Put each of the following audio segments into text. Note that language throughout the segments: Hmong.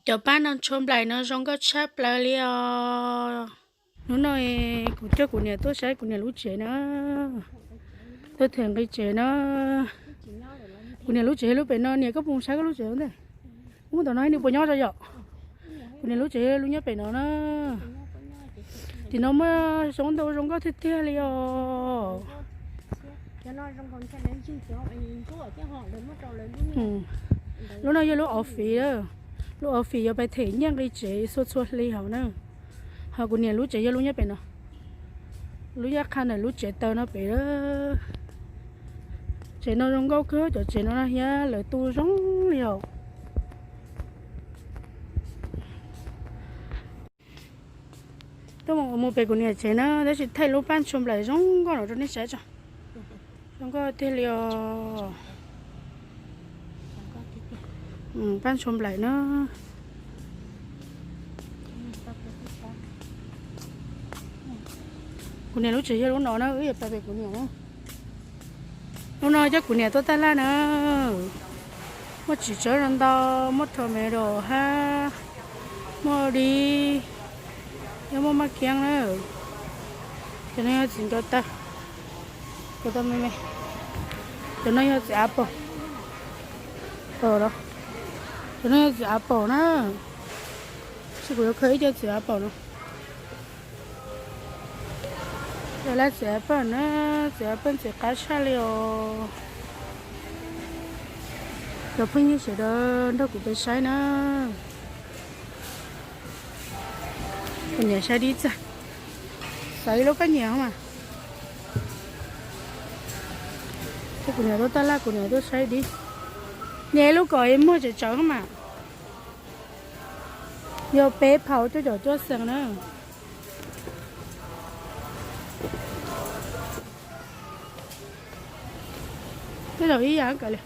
Cov paj no tsho nplaim no zoo nkauj tshaj plaws li os. Hnub no kuv coj kuv niam tuaj saib kuv niam lub tsev na. Tuaj them nqi tsev na. Kuv niam lub tsev lub pem no, niam koj puas saib koj lub tsev ntej? Kuv mus tom no nws puas nyob tso yom? Kuv niam lub tsev lub nyob pem no na. Tim no muaj zoo ntau zoo nkauj tiag tiag li os. Lub no yog lub office, lub office yuav pais them nyiaj nqi tsev txhua txhua hli hauv na. Ho kuv niam lub tsev yog lub nyob pem no, lub nyob qha ntawm lub tsev taws no pem. Tsev no zoo nkauj kawg, cov tsev no thiab lawv tu zoo li os. Tuaj mus pem kuv niam tsev na, tab sis thaij lub paj tsho nplaim zoo nkauj no rau nej saib tso. Zoo nkauj tiag li os. Paj tsho nplaim na. Kuv niam lub tsev yog lub no na, wb yuav pais pem kuv niam na. Lub no coj kuv niam tuaj taj laj na. Muaj txiv tsawb zoo ntau, muaj tomato hab, muaj dib, yog muaj maj kiab na. Cov no yog txiv nkaus taw, nkaus taw me me. Cov no yog txiv apple. Cov no yog txiv apple na. Tab sis kuv yuav khaws ib co txiv apple no. Cov lab txiv apple na, txiv apple ntxim qab tshaj li os. Cov phooj ywg sawv daws nrog kuv peb saib na. Kuv niam saib dib txag, xav ib lub koj nyiam mas. Kuv niam tuaj taj laj, kuv niam tuaj saib dib. Niam, ib lub kom muag tsawv tsawv mas. Yog peb phaum cuaj caum cuaj xees na. Tej zaum ib yam kawg li.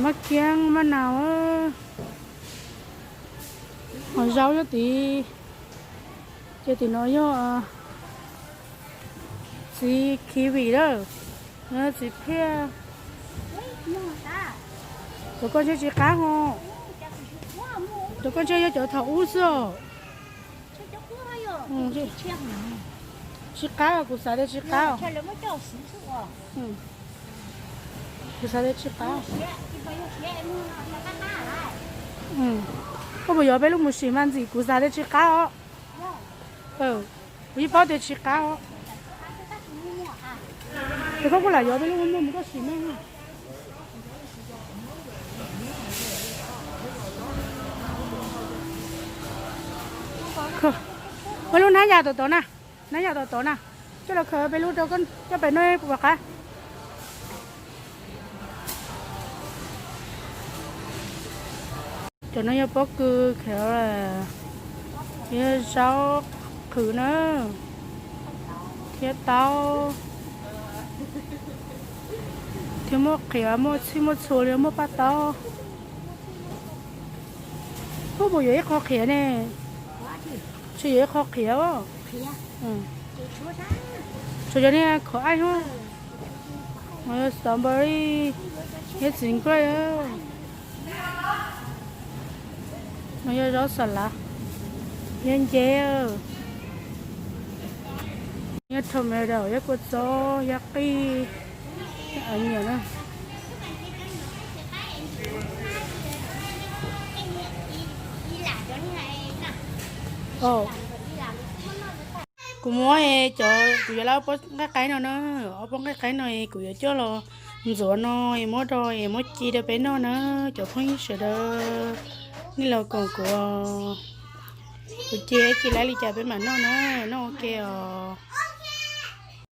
Maj kiab, maj nau, ho zaub nyob tid. Ces tim no yog txiv kiwi lawm, txiv phiaj. Cov koj ntshe tsis qab ho. Cov koj ntshe yog cov thaum ub xwb os. Tsis qab, kuv xav tias tsis qab. Kuv xav tias tsis qab. Koj puas yuav peb lub mus sim mas ntxim, kuv xav tias tsis qab os. Kuv yeej paub tias tsis qab os. Ces koj kuj lam yuav peb lub muag mus koj sim mas. Muaj lub hnab yas tom tod na, hnab yas tom tod na, coj los khaws peb lub rau koj coj pem no puas qab. Cov no yog pob kws khev, yog zaub qhwv na, thiab taub, thiab muaj qhiav, muaj txhij muaj txhua li, muaj paj taub. Ub, puas yuav ib qho qhiav ne? Tsis yuav ib qho qhiav. Tshuav cov niag khov aib, strawberry, thiab txiv nkraj. No yog zaub xa lav, yog nce. Yog tomato, yog kua txob, yog qij, nyiam na. Kuv muab cov, kuv yuav lawv ob pob nqaij qaib no na, ob pob nqaij qaib no kuv yuav coj los ntxuav no es muab rau es muab ci rau peb noj na. Cov phooj ywg sawv daws, nej los koom kuv, kuv ci ci lawv li cas peb mam noj na, noj ua ke os.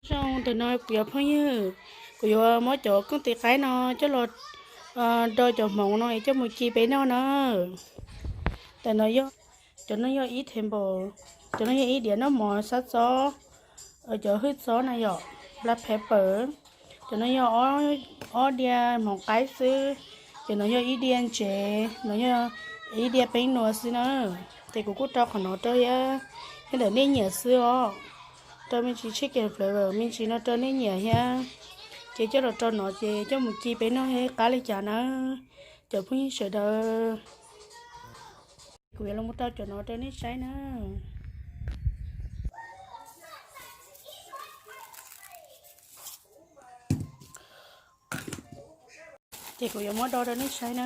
Zoo ntawm no kuv cov phooj ywg, kuv yuav muab cov kooj tis qaib no coj los do cov hmoov no es coj mus ci peb noj na. Tam no, cov no yog ib table, cov no yog ib diav noj mov xab txob, cov hwj txob na yom, black pepper. Cov no yog ob diav hmoov qaib xwb. Cov no yog ib diav ntsev, no yog ib diav peeb nuas xwb na. Ces kuv kuj rau qhov no rau thiab, thiab ntawm nej nyiam xwb os. Rau me ntsis chicken flavor, me ntsis no rau nej nyiam thiab. Ces coj los rau no ces coj mus ci peb noj thiab qab li cas na. Cov phooj ywg sawv daws, kuv yuav los mus rau cov no rau nej saib na. Ces kuv yuav muab do rau nej saib na.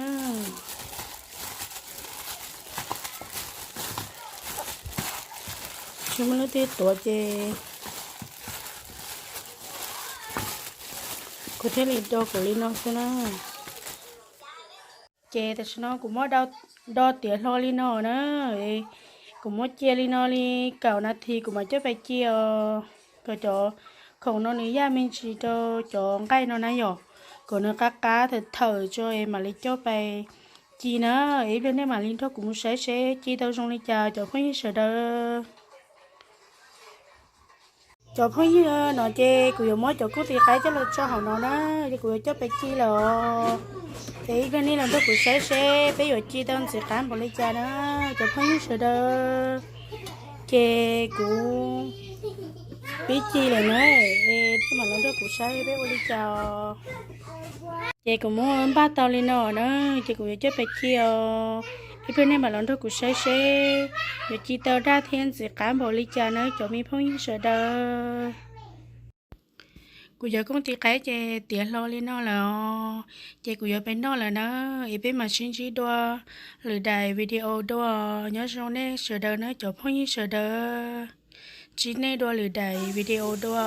Tsis muaj leej twg tuav ces kuv thiaj li do kuv li no xwb na. Ces tam sim no kuv muab do tiav hlo li no na. Kuv muab cia li no li kaum nas this kuv mam coj pais ci os. Kom cov khoom no nws yaj me ntsis rau cov nqaij no na yom, kom nws qab qab thawm thawm tso es mam li coj pais ci na. Ib pliag nej mam li nrog kuv mus saib seb ci tau zoo li cas cov phooj ywg sawv daws. Cov phooj ywg, no ces kuv yuav muab cov kooj tis qaib coj los tso hauv no na, ces kuv yuav coj pais ci lawm os. Ces ib pliag nej los nrog kuv saib seb peb yuav ci tau ntxim qab npaum li cas na cov phooj ywg sawv daws. Ces kuv pib ci lawm na, peb mam los nrog kuv saib peb ua li cas os. Ces kuv muab npaj tau li no na, ces kuv yuav coj pais ci os. Ib pliag nej mam los nrog kuv saib seb yuav ci tau daj thiab ntxim qab npaum li cas na cov me phooj ywg sawv daws. Kuv cov kooj tis qaib ces tiav hlo li no lawm os, ces kuv yuav pais noj lawm na. Es peb mam sib ntsib dua lwm daim video dua. Nyob zoo nej sawv daws na cov phooj ywg sawv daws, ntsib nej dua lwm daim video dua.